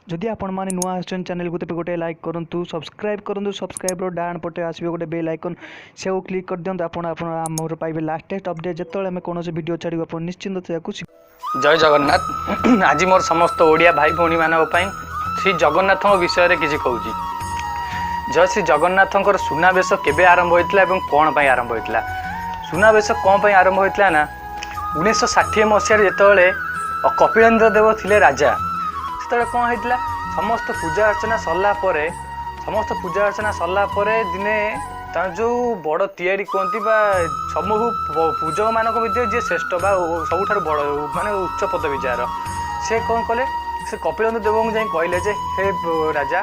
ଯଦି ଆପଣମାନେ ନୂଆ ଆସିଛନ୍ତି ଚ୍ୟାନେଲକୁ, ତେବେ ଗୋଟେ ଲାଇକ୍ କରନ୍ତୁ, ସବସ୍କ୍ରାଇବ୍ କରନ୍ତୁ। ସବସ୍କ୍ରାଇବ୍ର ଡାହାଣ ପଟେ ଆସିବ ଗୋଟେ ବେଲ୍ ଆଇକନ୍, ସେକୁ କ୍ଲିକ୍ କରିଦିଅନ୍ତୁ। ଆପଣ ଆପଣ ଆମର ପାଇବେ ଲାଟେଷ୍ଟ ଅପଡ଼େଟ୍। ଯେତେବେଳେ ଆମେ କୌଣସି ଭିଡ଼ିଓ ଛାଡ଼ିବୁ, ଆପଣ ନିଶ୍ଚିନ୍ତ ସେୟାକୁ ଜୟ ଜଗନ୍ନାଥ। ଆଜି ମୋର ସମସ୍ତ ଓଡ଼ିଆ ଭାଇ ଭଉଣୀମାନଙ୍କ ପାଇଁ ଶ୍ରୀ ଜଗନ୍ନାଥଙ୍କ ବିଷୟରେ କିଛି କହୁଛି। ଜୟ ଶ୍ରୀ ଜଗନ୍ନାଥଙ୍କର ସୁନାବେଶ କେବେ ଆରମ୍ଭ ହୋଇଥିଲା ଏବଂ କ'ଣ ପାଇଁ ଆରମ୍ଭ ହୋଇଥିଲା? ସୁନାବେଶ କ'ଣ ପାଇଁ ଆରମ୍ଭ ହୋଇଥିଲା ନା, 1960 ମସିହାରେ ଯେତେବେଳେ କପିଳେନ୍ଦ୍ର ଦେବ ଥିଲେ ରାଜା, ସେତେବେଳେ କ'ଣ ହେଇଥିଲା? ସମସ୍ତ ପୂଜା ଅର୍ଚ୍ଚନା ସରିଲା ପରେ, ସମସ୍ତ ପୂଜା ଅର୍ଚ୍ଚନା ସରିଲା ପରେ ଦିନେ ତାର ଯେଉଁ ବଡ଼ ତିଆରି କୁହନ୍ତି ବା ସମୂହ ପୂଜକମାନଙ୍କ ଭିତରେ ଯିଏ ଶ୍ରେଷ୍ଠ ବା ସବୁଠାରୁ ବଡ଼, ମାନେ ଉଚ୍ଚ ପଦବୀ ଯାହାର, ସେ କ'ଣ କଲେ? ସେ କପିଳେନ୍ଦ୍ର ଦେବଙ୍କୁ ଯାଇ କହିଲେ ଯେ ହେ ରାଜା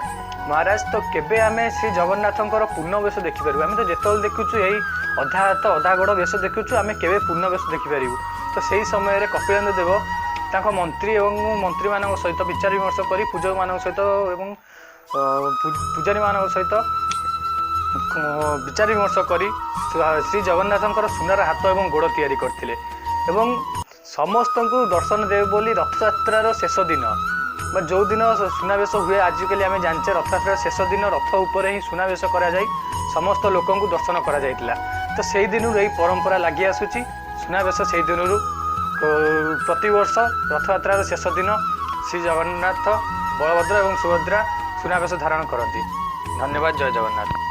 ମହାରାଜ, ତ କେବେ ଆମେ ଶ୍ରୀ ଜଗନ୍ନାଥଙ୍କର ପୂର୍ଣ୍ଣ ବେଶ ଦେଖିପାରିବୁ? ଆମେ ତ ଯେତେବେଳେ ଦେଖୁଛୁ, ଏଇ ଅଧା ହାତ ଅଧା ଗୋଡ଼ ବେଶ ଦେଖୁଛୁ। ଆମେ କେବେ ପୂର୍ଣ୍ଣ ବେଶ ଦେଖିପାରିବୁ? ତ ସେଇ ସମୟରେ କପିଳେନ୍ଦ୍ର ଦେବ ତାଙ୍କ ମନ୍ତ୍ରୀ ଏବଂ ମନ୍ତ୍ରୀମାନଙ୍କ ସହିତ ବିଚାର ବିମର୍ଶ କରି, ପୂଜକମାନଙ୍କ ସହିତ ଏବଂ ପୂଜାରୀମାନଙ୍କ ସହିତ ବିଚାର ବିମର୍ଶ କରି ଶ୍ରୀ ଜଗନ୍ନାଥଙ୍କର ସୁନାର ହାତ ଏବଂ ଗୋଡ଼ ତିଆରି କରିଥିଲେ ଏବଂ ସମସ୍ତଙ୍କୁ ଦର୍ଶନ ଦେବେ ବୋଲି ରଥଯାତ୍ରାର ଶେଷ ଦିନ ବା ଯେଉଁଦିନ ସୁନାବେଶ ହୁଏ, ଆଜିକାଲି ଆମେ ଜାଣିଛେ, ରଥଯାତ୍ରାର ଶେଷ ଦିନ ରଥ ଉପରେ ହିଁ ସୁନାବେଶ କରାଯାଇ ସମସ୍ତ ଲୋକଙ୍କୁ ଦର୍ଶନ କରାଯାଇଥିଲା। ତ ସେଇ ଦିନରୁ ଏହି ପରମ୍ପରା ଲାଗି ଆସୁଛି। ସୁନାବେଶ ସେଇ ଦିନରୁ ପ୍ରତିବର୍ଷ ରଥଯାତ୍ରାର ଶେଷ ଦିନ ଶ୍ରୀ ଜଗନ୍ନାଥ, ବଳଭଦ୍ର ଏବଂ ସୁଭଦ୍ରା ସୁନାବେଶ ଧାରଣ କରନ୍ତି। ଧନ୍ୟବାଦ। ଜୟ ଜଗନ୍ନାଥ।